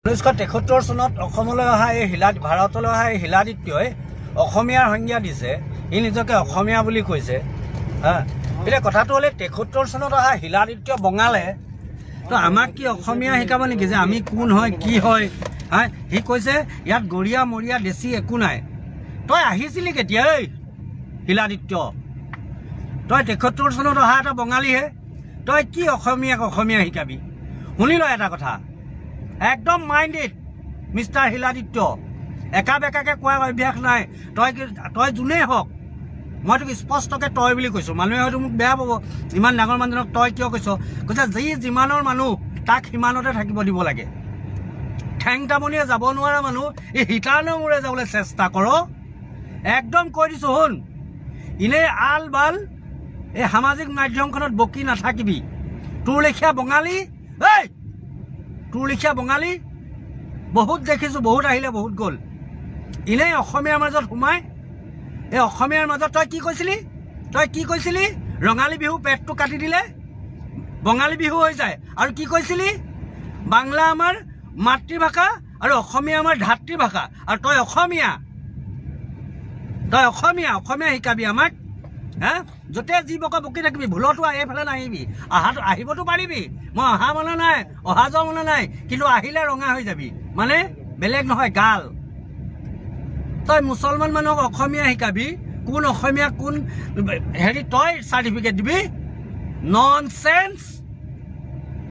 1973 চনত অসমলৈ অহা এই ভাৰতলৈ অহা এই শিলাদিত্যই অসমীয়াৰ সংজ্ঞা দিছে, ই নিজকে অসমীয়া বুলি কৈছে। হা, এতিয়া কথাটো হ'লে 73 চনত অহা শিলাদিত্য বঙালে তো আমাক কি অসমীয়া শিকাব নেকি যে আমি কোন হয় কি হয়? হা, সি কৈছে ইয়াত গৰীয়া মৰীয়া দেশী একো নাই। তই আহিছিলি কেতিয়া ঐ শিলাদিত্য? তই 73 চনত অহা এটা বঙালীহে, তই কি অসমীয়াক অসমীয়া শিকাবি? শুনি ল এটা কথা, একদম মাইণ্ডেড মিষ্টাৰ শিলাদিত্য, একা বেকাকে কোৱাৰ অভ্যাস নাই। তই যোনেই হওক, মই তোক স্পষ্টকৈ তই বুলি কৈছোঁ। মানুহে হয়তো মোক বেয়া পাব, ইমান ডাঙৰ মানুহজনক তই কিয় কৈছ? কৈছে যি যিমানৰ মানুহ তাক সিমানতে থাকিব দিব লাগে। ঠেং তামনিয়ে যাব নোৱাৰা মানুহ এই শিতানৰ মূৰে যাবলৈ চেষ্টা কৰ। একদম কৈ দিছোঁ শুন, এনেই আল বাল এই সামাজিক মাধ্যমখনত বকি নাথাকিবি। তোৰ লেখীয়া বঙালী, ঐ তোৰ লেখীয়া বঙালী বহুত দেখিছোঁ, বহুত আহিলে বহুত গ'ল। এনেই অসমীয়াৰ মাজত সোমাই এই অসমীয়াৰ মাজত তই কি কৈছিলি? তই কি কৈছিলি? ৰঙালী বিহু পেটটো কাটি দিলে বঙালী বিহু হৈ যায়। আৰু কি কৈছিলি? বাংলা আমাৰ মাতৃভাষা আৰু অসমীয়া আমাৰ ধাতৃভাষা। আৰু তই অসমীয়া, তই অসমীয়া, অসমীয়া শিকাবি আমাক? হা, য'তে যি বক বকি থাকিবি, ভুলতো এইফালে নাহিবি। অহাটো আহিবতো পাৰিবি, মই অহা মানে নাই, অহা যোৱা মানে নাই, কিন্তু আহিলে ৰঙা হৈ যাবি, মানে বেলেগ নহয় গাল। তই মুছলমান মানুহক অসমীয়া শিকাবি? কোন অসমীয়া কোন হেৰি তই চাৰ্টিফিকেট দিবি? Non sense.